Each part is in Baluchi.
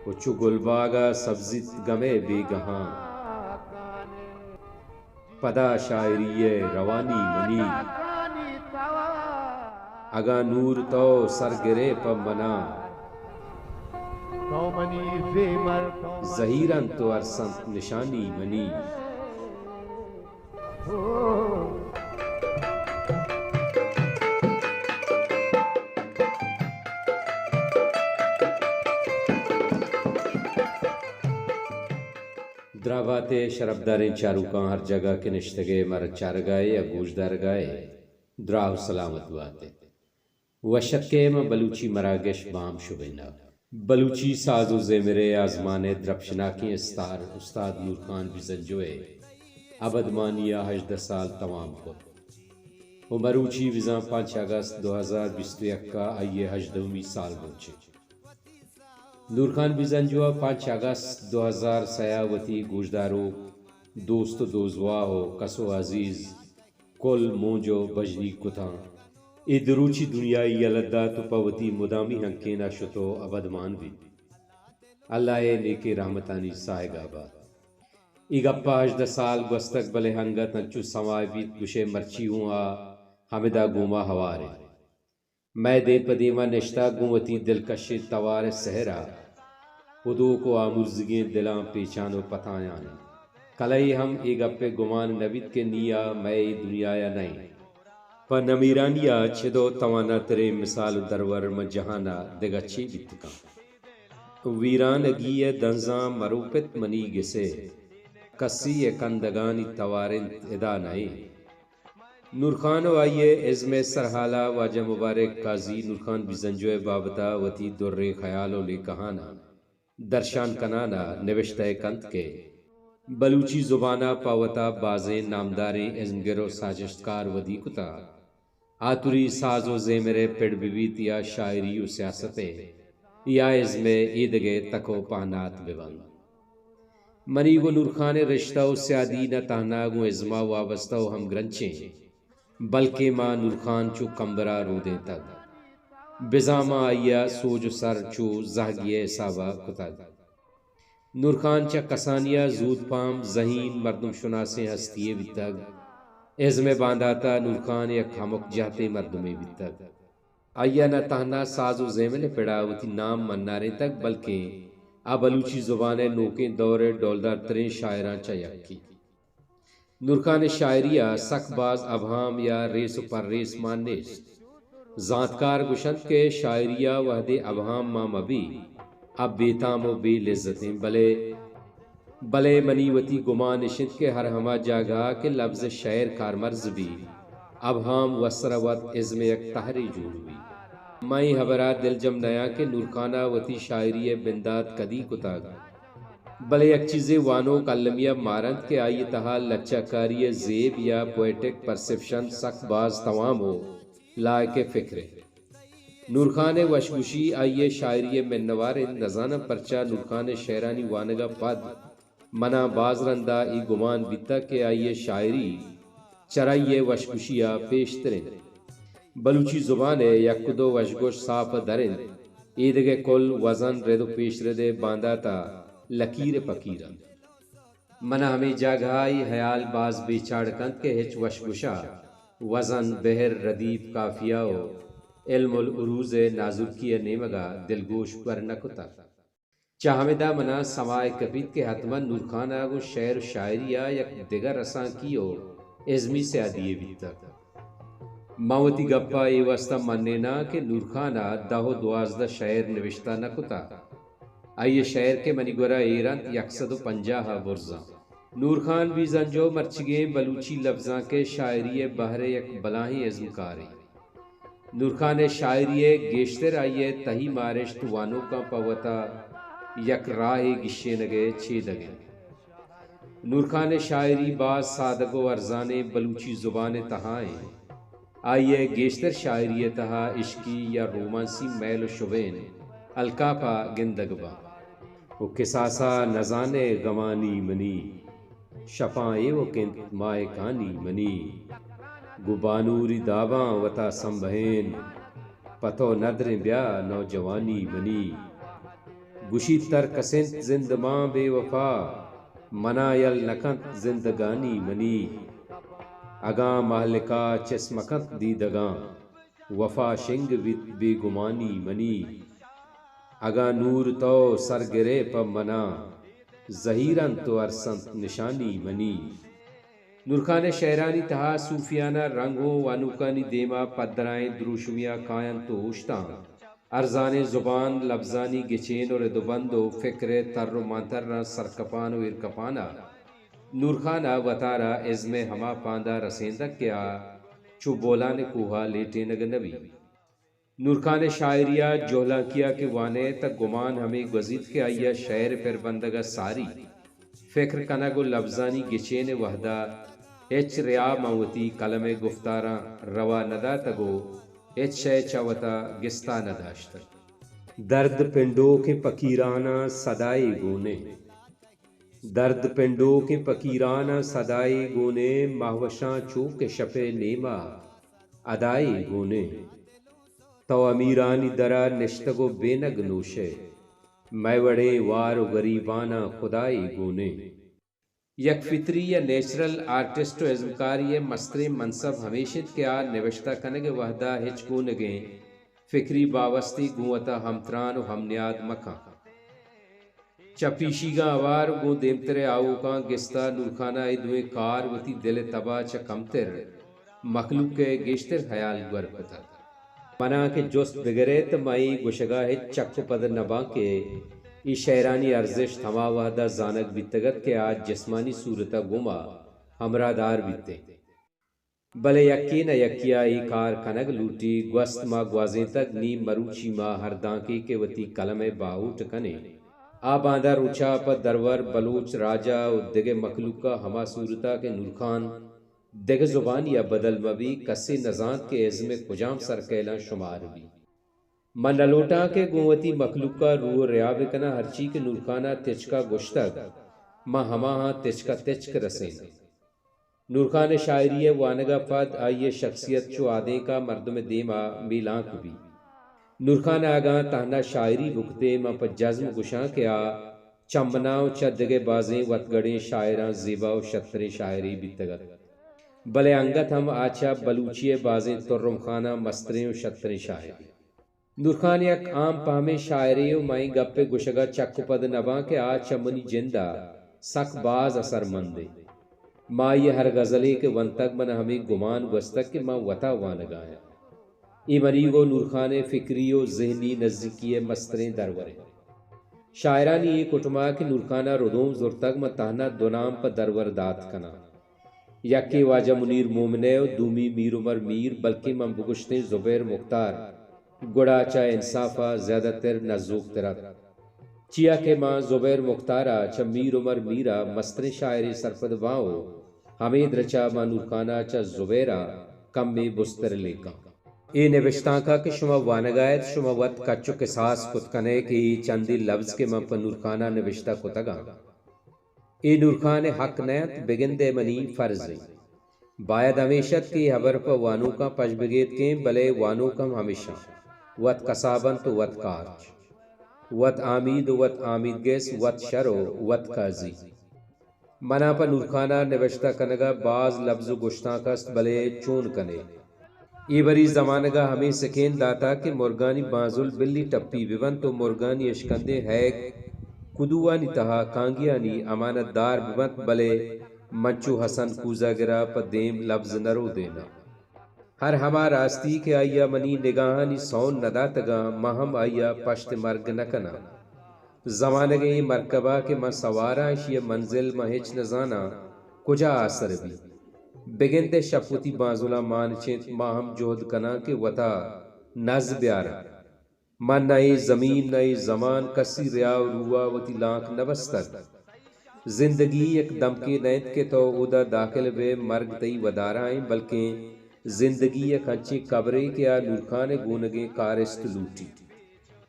و چو گلباگ ءَ سبزیت گم ءِ بیگہاں۔ پدا شاعری ءِ روانی منی۔ اگاں نور تو سر گرے پہ منا، زہیر انت و ارس انت نشانی منی۔ دراہ بات ئے شرپداریں چاروکاں، ہر جاگہ کہ نشتگ ئے مارا چارگ ءَ ئے یا گوشدارگ ءَ ئے، دراہ و سلامت بات ئے۔ وش اتک ئے ماں بلوچی مراگش بام شبین ءَ۔ بلوچی ساز و زیمر ءِ آزمان ءِ درپشناکیں استار استاد نورخان بزنجو ءِ ابدمانی ءَ ہژدہ سال توام کت و مروچی بزاں پنچ اگست دو ہزار بیست و یک ءَ آئی ءِ ہژدہمی سال روچ انت۔ نورخان بزنجو ءَ پنچ اگست دو ہزار سئے ءَ وتی گوشداروک، دوست و دوزواہ و کس و عزیز کل مونج و بژنیگ کتاں۔ اے دروچی دنیا ءَ یلہ دات و پہ وتی مدامی ہنکین ءَ شت و ابدمان بیت۔ اللہ ءِ نیکیں رحمتانی ساہگ ءَ بات۔ اے گپ ءَ ہژدہ سال گوستگ، بلے انگت انچو سما بیت گوشئے مرچی اوں آ ہمدا گوں ما ہوار انت۔ مئے دیم پہ دیم ءَ نشتگ گوں وتی دلکشیں توار ءِ سحر ءَ ہدوک و آمرزگیں دلاں پیچان و پتایان انت۔ کلہے ہم اے گپ ءِ گمان نہ بیت کہ نی آ مئے اے دنیا ءَ نہ انت۔ پہ نمیرانی ءَ چد و تواناتریں مثال و درور ماں جہان ءَ دگہ چے بیت کنت؟ ویرانگی ءِ دنزاں مروپت منی گس ءَ، کسی ءِ کندگانی توار انت ادا نہ انت۔ نورخان و آئی ءِ ازم ءِ سرحال ءَ واجہ مبارک قاضی نورخان بزنجو ءِ بابت ءَ وتی دریں خیال و لیکہاناں درشان کنان ءَ نبشتہ ءَ کنت کہ بلوچی زبان ءَ پہ وتا بازیں نامداریں ازمگر و ساچشتکار ودی کتہ، آتری ساز و زیمر ءِ پڑ بہ بیت یا شاعری و سیاست ءِ یا ازم ءِ ایدگہ تک و پہنات بہ بنت۔ منی گوں نورخان ءِ رشتہ و سیادی نہ تہنا گوں ازم ءَ وابستہ و ہمگرنچیں، بلکیں ما نورخان چو کمبر ءَ رودینتگ، بزاں ما آئی ءَ سوج و سر چو زہگی ءِ حساب ءَ کتگ۔ نورخان چہ کسانی ءَ زود پہم، ذہین، مردم شناسیں ہستی یے بیتگ۔ ازم ءِ باندات ءَ نورخان یک ہمک جہتیں مردمے بیتگ۔ آئی ءَ نہ تہنا ساز و زیمل ءِ پڑ ءَ وتی نام منارینتگ، بلکیں آ بلوچی زبان ءِ نوکیں دور ءِ ڈولدارتریں شاعراں چہ یکے۔ نورخان ءِ شاعری ءَ سک باز ابہام یا ریس و پرریس مان نیست۔ زانتکار گوشنت کہ شاعری ءَ وہدے ابہام مان مہ بی، آ بے تام و بے لذتیں، بلے بلے منی وتی گمان اش انت کہ ہر ہما جاگہ ءَ کہ لبز شعر کارمرز بی، ابہام وسر ءَ وت ازم ءِ یک تہرے جوڑ بی۔ من اے ہبر ءَ دلجم نیاں کہ نورخان ءَ وتی شاعری ءِ بندات کدی کتگ، بلے یک چیزے وانوک المی ءَ مارنت کہ آئی ءِ تہا لچہ کاری ءِ زیب یا پوئٹک پرسپشن سک باز توام و لائق فکر انت۔ نورخان ءِ وشگوشی آئی ءِ شاعری ءِ منوار انت۔ نزاناں پرچا نورخان ءِ شعرانی وانگ ءَ پد منا باز رندا اے گمان بیتگ کہ آئی ءِ شاعری چرائی ءِ وشگوشی ءَ پیشتر انت۔ بلوچی زبان ءِ یک دو وشگوش ساپ ءَ در انت، ایدگہ کل وزن، رد و پیشرد ءِ باندات ءَ لکیر ءُ پکیر انت۔ منا ہمے جاگہ ءَ اے ہیال باز بے چاڑ کنت کہ ہچ وشگوش ءَ وزن، بحر، ردیف، قافیہ و علم العروض ءِ نازرکی ءِ نیمگ ءَ دلگوش گور نہ کتگ۔ چہ ہمدا منا سما ئے کپیت کہ حتماً نورخان ءَ گوں شعر و شاعری ءَ یک دگہ رسانکی و ازمی سیادی یے بیتگ۔ من وتی گپ ءَ اے واستا منیناں کہ نورخان ءَ دہ و دوازدہ شعر نبشتہ نہ کتگ۔ آئی ءِ شعر کہ منی گورا ایر انت، یک سد و پنجاہ ءَ برز انت۔ نورخان بیزنجو مرچیگیں بلوچی لبزانک ءِ شاعری ءِ بہر ءِ یک بلاہیں ازمکارے۔ نورخان ءِ شاعری ءِ گیشتر آئی ءِ تہی مارشت وانوکاں پہ وتا یک راہے گیشینگ ءِ چیدگ انت۔ نورخان ءِ شاعری باز سادگ و ارزانیں بلوچی زبان ءِ تہا انت۔ آئی ءِ گیشتر شاعری ءِ تہا عشقی یا رومانسی میل و شبین الکاپ ءَ گندگ باں۔ و کساسا نزانئے گمانی منی، شپاں ایوک انت ماہکانی منی۔ گوں بانوری داباں وتا سمبہین، پہ تو ندریں بیا نوجوانی منی۔ گوشیت ترکس انت زندمان بے وفا، منا یل نکنت زندگانی منی۔ اگاں مہلکا چست مکنت دیدگاں، وفا شنگ بیت بے گمانی منی۔ اگاں نور تو سر گرئے پہ منا، زہیر انت و ارس انت نشانی منی۔ نورخان ء شئیرانی تہا صوفیانہ رنگ اوں وانوکانی دیما پدرائیں دروشمیا کاینت و اوشتاں۔ ارزانیں زبان، لبزانی گچین و رد و بند و فکر ء تر و مانتراں سرکپان و ایرکپانا نورخان ء وتارا ازم ء ہما پاندا رسیندگ کہ آ چو بولان ء کوہا لیٹینگ نہ بیت۔ نورخان ء شاعری ء جہلانکی ء کہ وانئے تہ گمان ہمے گوزیت کہ آئی ء شئیر پر بندگ ء ساری فکر کنگ و لبزانی گچین ء وہدا ہچ ریا ماں وتی قلم ء گفتاراں روا نداتگ و ہچ شئے چہ وتا گستا نداشتگ۔ درد پنڈوکیں پکیراناں صدائے گونیں۔ درد پنڈوکیں پکیراناں صدائے گونیں، مہوشاں چو کہ شپئے نیما ادائے گونیں۔ تو امیرانی درا نشتگ و بینگ نوشئے، مئے وڑیں وار و گریباناں خدائے گونیں۔ یک فطری یا نیچرل آرٹسٹ و ازمکاری ء مستریں منصب ہمیش انت کہ آ نبشتہ کنگ ء وہدا ہچ گونگیں فکری باوستی گوں وتا ہمتران و ہم نیاد مکن۔ چہ پیشیگاں ہوار گوں دیمترئے آؤکاں گستا نورخانا اے دوئیں کار وتی دل ء تبا چہ کمتر مخلوق ء گیشتر ہیال گور کتگ۔ منا کہ جست بگرئے تہ من اے گوشگا ہچ چک و پد نباں کہ اے شئیرانی ارزشت ہما وہدا زانگ بیتگ ات کہ آ جسمانی صورتا گوما ہمراہدار بیتیں۔ بلے یکے نہ یکے ء اے کار کنگ لوٹی۔ گوست ما گوازینتگ، نی مروچی ما ہر دانکے کہ وتی قلم ء باہوٹ کنیں، آ باندا روچا پہ درور بلوچ راجا و دگہ مخلوقا ہما صورتا کہ نورخان دگہ زبانی ء بدل مہ بی، کسے نزانت کہ ازم ء کجام سرکیلاں شمار بی۔ من نہ لوٹاں کہ گوں وتی مخلوقا روح و ریا بکناں، ہرچی کہ نورخانا تچکا گوشتگ، من ہماہاں تچکا تچک رسیناں۔ نورخان ء شاعری ء وانگ ء پد آئی ء شخصیت چو آدینک ء مردم ء دیم ء میلانک بیت۔ نورخان ء اگاں تہنا شاعری بکتیں، من پہ جزم گوشاں کہ آ چہ منا و چہ دگہ بازیں وتگڑیں شاعراں زیبا و شتریں شاعرے بیتگ ات۔ بلے انگت ہم آ چہ بلوچی ء بازیں ترم خاناں مستریں و شتریں شاعرے۔ نورخان یک عام پہمیں شاعرے و من اے گپ ء گوشگ ء چک و پد نہ باں کہ آ چہ منی جند ء سک باز اثر مند انت۔ من آئی ء ہر غزلے کہ ونتگ، من ء ہمے گمان گوستگ کہ من وتا وانگ ء آیاں۔ اے منیگ و نورخان ء فکری و ذہنی نزیکی ء مستریں درور انت۔ شاعرانی اے کٹم ء کہ نورخان ء ردوم زرتگ، من تہنا دو نام پہ درور دات کناں۔ یکے واجہ منیر مومن ء و دومی میر عمر میر، بلکیں من بگوشتیں زبیر مختار گڑا چہ انصاف ء زیادہ تر نزوک تر ات۔ چیا کہ من زبیر مختار ء چہ میر عمر میر ء مستریں شاعرے سرپد باں و ہمے درچ ء من نورخان ء چہ زبیر ء کمے بزتر لیکاں۔ اے نبشتانک ء کہ شما وانگ ء ات، شما وت کچ و کساس کت کن ئے کہ اے چندے لبز کہ من پہ نورخان ء نبشتہ کتگ انت، اے نورخان ء حق نہ انت، بگندئے منی فرض انت۔ باید ہمیش ات کہ اے ہبر پہ وانوکاں پش بگیتکیں، بلئے وانوک ہم ہمیش انت، وت کساب انت و وت کارچ، وت آمید و وت آمیدگس، وت شر و وت قاضی۔ منا پہ نورخان ء نبشتہ کنگ ء باز لبز و گشتانک است، بلے چون کن ئے؟ اے بری زمانگ ء ہمے سکین داتگ کہ مرگانی بانزل بلی ٹپی بہ بنت و مرگانی اشکندیں ہئیک کدوانی تہا کانگیانی امانت دار بہ بنت، بلے من چو حسن کوزاگر ء پہ دیم لبز نہ رودیناں۔ ہر ہما راستی کہ آئی ء منی نگاہانی سون نہ داتگاں، من ہم آئی ء پشت مرگ نہ کناں۔ زمانگ ء اے مرکب ء کہ من سواراں، اشی ء منزل من ہچ نہ زاناں کجا آسر بیت۔ بگندئے شپ وتی بانزلاں مان چنت، ما ہم جہد کناں کہ وتا نز بیاراں۔ من نہ اے زمین نہ اے زمان کسی ریا و روح ء وتی لانک نہ بستگ۔ زندگی یک دمکے نہ انت کہ تو اودا داخل بئے، مرگ تئی ودارا انت، بلکیں زندگی یک انچیں قبرے کہ آ نورخان ء گونگیں کارست لوٹیت۔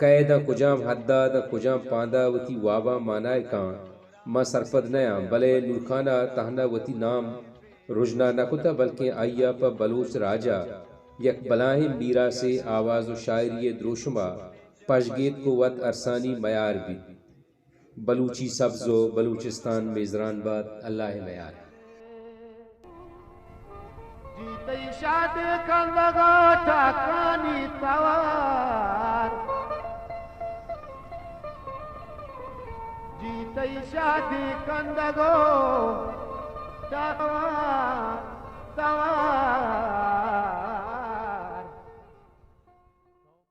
کئے داں کجام حد ء داں کجام پاند ء وتی واباں مانائے کاں، من سرپد نیاں، بلئے نورخان ء تہنا وتی نام رژنا نہ کتہ، بلکیں آئی ء پہ بلوچ راج ء یک بلاہیں میراسے آواز و شاعری ءِ دروشم ءَ پژگیتک و وت ارسانی میار بیت۔ بلوچی سبز و بلوچستان میزران بات۔ اللہ ءِ میار۔ جی تئی شاد کندگ ءَ ٹاکانی توار۔ جی تئی شاد کندگ ءَ